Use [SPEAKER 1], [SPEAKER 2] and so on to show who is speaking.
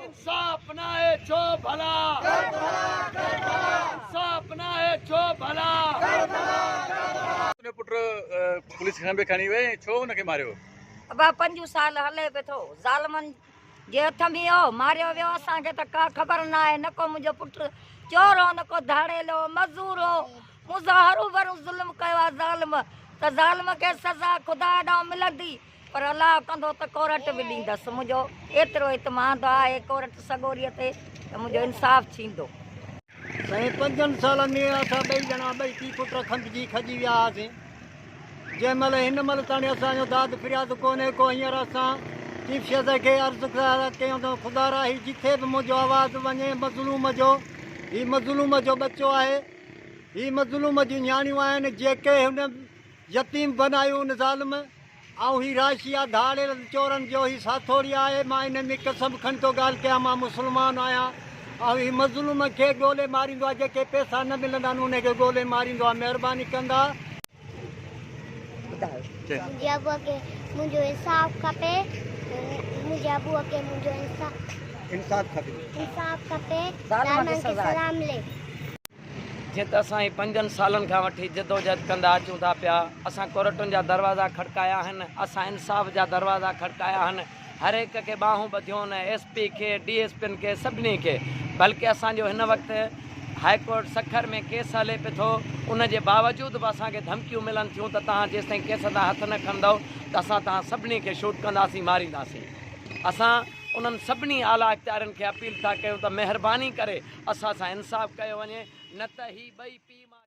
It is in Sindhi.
[SPEAKER 1] انصاف ناهي ڇو ڀلا. انصاف ناهي ڇو ڀلا.
[SPEAKER 2] تنهنجو پٽ پوليس کنڀي کڻي وئي ڇو هن کي ماريو.
[SPEAKER 3] ابا پنجون سال هلي پيو ٿو ظالمن جي هٿ ۾ هو ماريو ويو اسان کي ته ڪا خبر ناهي نه ڪو منهنجو پٽ چور هو نه ڪو ڌاڙيل هو مزور هو مون سان هروڀرو ظلم ڪيو آ ظالم ته ظالم کي سزا خدا ڏانهن ملندي پر الله ڪندو ته ڪورٽ به ڏيندس منهنجو ايترو اعتماد آهي ڪورٽ سڳوريء تي ته منهنجو انصاف ٿيندو.
[SPEAKER 4] سائين پنجن سالن ۾ اسان ٻئي ڄڻا ٻئي پيء پٽ کنڀجي کڄي ويا هئاسين جنهن مهل هن مهل تاڻي اسان جو داد فرياد ڪونهي ڪو هينئر اسان چيف شيز کي عرض ڪيون ته خدارا هي جٿي به منهنجو آواز وڃي مظلوم جو هي مظلوم جو ٻچو آهي هي مظلوم جون نياڻيون آهن جيڪي هن يتيم بنايون ان ظالم ۽ هي راشي آ ڌاڙيل چورن جو هي ساٿوڙي آهي مان ان ۾ قسم کڻي ٿو ڳالهه ڪيان مان مسلمان آهيان ۽ هي مظلوم کي ڳولي ماريندو آ جيڪي پيسا نه ملندا آهن انهي کي ڳولي ماريندو آ مهرباني ڪندا.
[SPEAKER 5] منهنجي ابوء کي منهنجو انصاف کپي منهنجي ابوء کي منهنجو انصاف
[SPEAKER 4] انصاف کپي
[SPEAKER 5] انصاف کپي ظالمن کي سزا ملي.
[SPEAKER 1] جيئن ته اسان هي پنجن سالن کان وٺي جدوجهد ڪندا اچون ٿا پيا، اسان ڪورٽن جا دروازا کڙڪايا آهن، اسان انصاف جا دروازا کڙڪايا آهن، هر هڪ کي ٻانهون ٻڌيون آهن، ايس پي کي، ڊي ايس پين کي، سڀني کي، بلڪه اسان جو هن وقت هاء ڪورٽ سکر ۾ ڪيس هلي پيو ٿو، ان جي باوجود به اسان کي ڌمڪيون ملن ٿيون ته توهان جيستائين ڪيس تان هٿ نه کڻندؤ ته اسان توهان سڀني کي شوٽ ڪنداسين، مارينداسين. اسان انهن سڀني اعليٰ اختيارين کي اپيل ٿا ڪيون ته مهرباني ڪري اسان سان انصاف ڪيو وڃي نه ته هي ٻئي پيء.